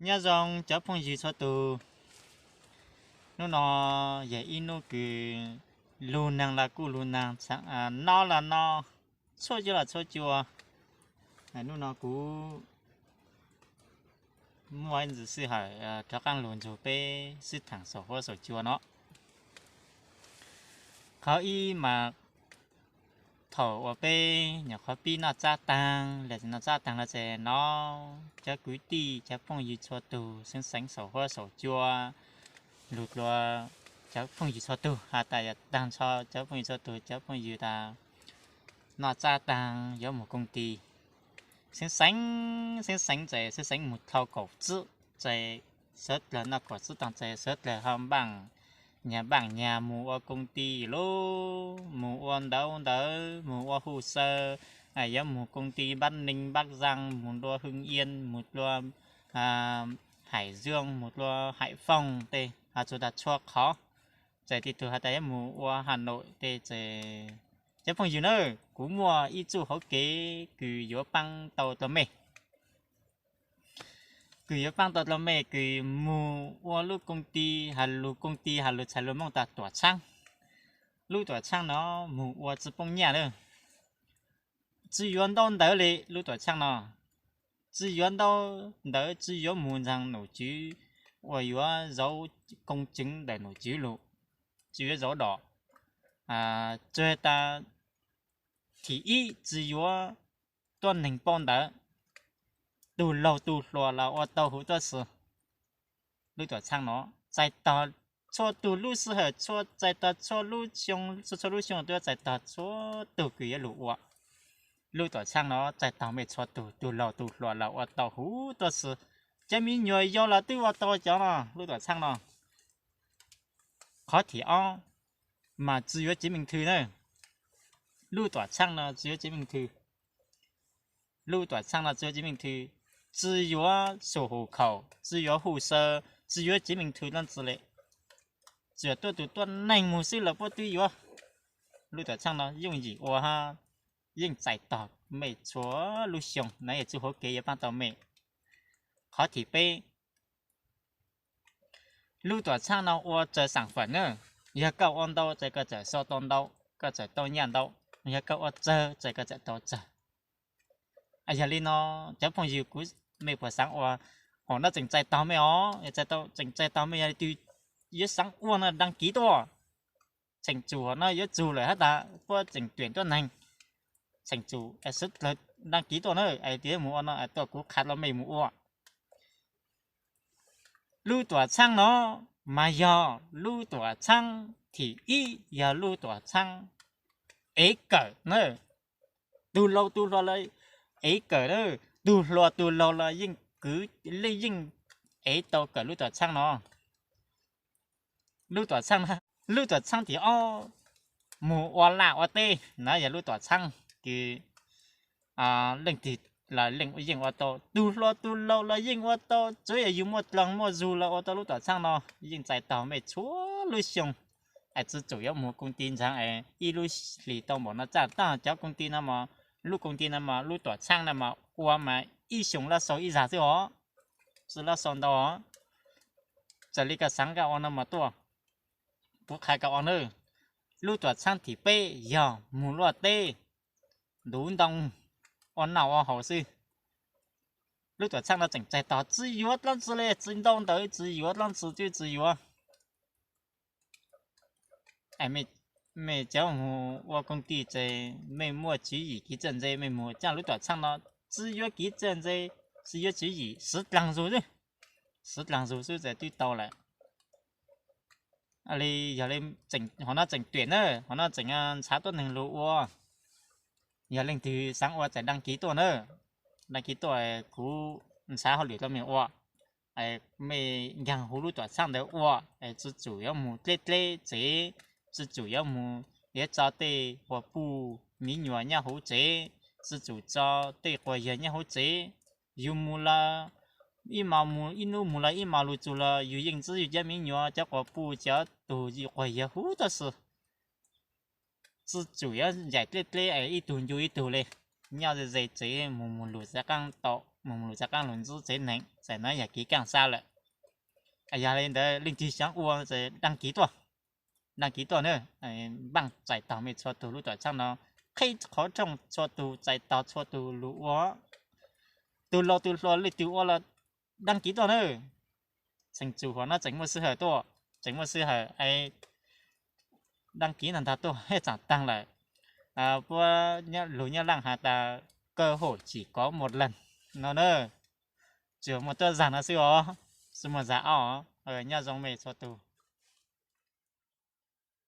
Nyob zoo cov phooj ywg txhua tus. Hnub no yog ib hnub kws lug neeg los kuj lug neeg, no los no, txhua cua los txhua cua. Hnub no kuv muaj ib ntsis sij hawm rov qaab lug nrug peb sib thaam saum huab saum cua no. Qhov ib mas thaum uas peb nyuam qhuav pib noj tsab taag, los tsis noj tsab taag los txawm no, cov kwv tij cov phooj ywg txhua tug xeeb xeev saum huab saum cua, lug dlua cov phooj ywg txhua tug has tas yog taag nrho cov phooj ywg txhua tug, cov phooj ywg tas noj tsab taag yuav moog koob tis, xeeb xeev, xeeb xeev txawm xeeb xeev moog dhau kaum tsib, txawm sawv dlawg noj kaum tsib taag txawm sawv dlawg ho npaaj nyag npaaj nyag moog ua koob tis lub, moog ua ntawv ntawv, moog ua hu saw, yuav moog koob tis Npab Neeg Npab Zaa, moog dlua Hwj Yia, moog dlua Haim Zoo, moog dlua Haim Fooj tej, ho txug tas txhua qhov, txawm tej tug has tas yuav moog ua Has Noim tej txawm. Cov phooj ywg na, kuv muaj ib txuj hauv kev kws yuav paab tau dlua mej, kws yuav paab tau dlua mej kws moog ua lub koob tis, has lug koob tis has lug txhais lug Moob tas tuam tshaab. Lub tuam tshaab no moog ua tsi poob nyaj lawm, tsi yuav ntau ntawv li lub tuam tshaab no, tsi yuav ntau ntawv, tsi yuav moog nraag nom tswv uas yuav zauv koob tseev ntawm nom tswv lug, tsi yuav zauv dom, tsuas tas thim ib tsi yuav tuab neeg paub ntawv, tug laug tug hluas los ua tau huv tuab si. Lub tuam tshaab no txais tog txhua tug lub sij hawm, txais tog txhua lub xyoo, txhua lub xyoo twb txais tog txhua tug kws yuav lug ua. Lub tuam tshaab no txais tog mej txhua tug, tug laug tug hluas los ua tau huv tuab si. Cov me nyuam yau los twb ua tau cov no, lub tuam tshaab no. Qhov thim ob mas tsi yuav cev meej thw na. Lub tuam tshaab no tsi yuav cev meej thw. Lub tuam tshaab no tsi yuav cev meej thw, tsi yuav sub hum khaum, tsi yuav hu saw, tsi yuav cev meej thw dlaab tsi le. Tsuas tuab tug tuab neeg moog xwb los puab twb yuav. Lub tuam tshaab no yooj yim ua hab, yeej txais tog mej txhua lub xyoo, no yog txuj hauv kev yuav paab tau mej. Qhov thim peb, lub tuam tshaab no ua tsawg xaam fawm na. Yog koj ua ntau txawm koj txawm sau tau ntau, koj txawm tau nyaj ntau. Yog koj ua tsawg txawm koj txawm tau tsawg. Yog li no, cov phooj ywg kuv, mej puas xaav ua? Hom no tseem txais tog mej os, yog txais tau, tseem txais tog mej, yog li twg yuav xaav ua no dag kiv tuaj. Tsheem tsum hom no yuav txug lawm hab tas puab tseem tuam tuab neeg, tsheem tsum sawv dlawg dag kiv tuaj na, es tias moog ua no tuaj kuv qha dlua mej moog ua. Lub tuam tshaab no mas yog lub tuam tshaab thim ib, yog lub tuam tshaab ev kawm na. Tug laug tug hluas los ev kawm na, tug hluas tug laug los yeej kwv, yeej ev tau kawm lub tuam tshaab no. Lub tuam tshaab, lub tuam tshaab thim ob, moog ua laj ua teb na, yog lub tuam tshaab kws leej twg los yeej ua tau, tug hluas tug laug los yeej ua tau, tsuav yog yug muaj dloo muaj zug los ua tau lub tuam tshaab no. Yeej txais tog mej txhua lub xyoo, es tsi tsum yuav moog koom ti ntsaag es ib lub hlis tau npaum no txaj. Tab cov koom ti no mas, lub koom ti no mas lub tuam tshaab no mas ua mas ib xyoos laj sau ib zag xwb os, tsi laj sau ntau os. Txawm li koj xaav koj ua no mas tuaj, kuv qha koj ua na. Lub tuam tshaab thim peb yog moog luaj teb, ntuv ntoo, ua noj ua haus xwb. Lub tuam tshaab no tseem txais tog tsi yuav dlaab tsi le, tsi ntau ntawv, tsi yuav dlaab tsi twb tsi yuav. Mej cov moog ua koom ti ces mej muaj tswv yim kev txawj ntse, mej moog caaj lub tuam tshaab no, tsi yuav kev txawj ntse, tsi yuav tswv yim, siv dlaag zug xwb, siv dlaag zug xwb ces twb tau lawm. Li yog li hov no tseem tuam na, hov no tseem nrhav tuab neeg lug ua. Yog leej twg xaav ua txawm dag kiv tuaj na, dag kiv tuaj, kuv nrhav hauj lwm rau mej ua. Mej nkaag huv lub tuam tshaab ntawd ua, tsi tsum yuav moog dleb dleb tsev, tsi tsum yuav moog, yuav tso tej quas puj miv nyuas nyob huv tsev, tsi tsum tso tej quas yawg nyob huv tsev. Yug moog lawm ib mos, moog ib nub moog lawm ib mos lug txug los yug yeej ntsib yug cov miv nyuas, cov quas puj, cov tug quas yawg huv tuab si. Tsi tsum yuav ncaim dleb dleb es ib tug ncu ib tug le. Nyob ze ze tsev moog moog lug xav qaab tau. mus lug rov qaab lug ntxub tsev neeg, txawm no yog kev kaaj xav lawm. Yog li ntawd leej twg xaav ua, dab kiv tuaj, dab kiv tuaj na. Npaaj txais taug mej txhua tug lub tuam tshab no, qheb qhov rooj txhua tug, txais taug txhua tug lug ua. Tug laug tug hluas leej twg ua los dab kiv tuaj na. Tseem tsum huam no tseem muaj sij hawm tuaj, tseem muaj sij hawm es dab kiv ntag ntag tuaj, hej tsaam taag lawm. Puab lug Nyab Laaj has tas cơ hội chỉ có một lần no na. Tsuas muaj tuab zag no xwb os, tsi muaj zag ob. Nyob zoo mej txhua tug.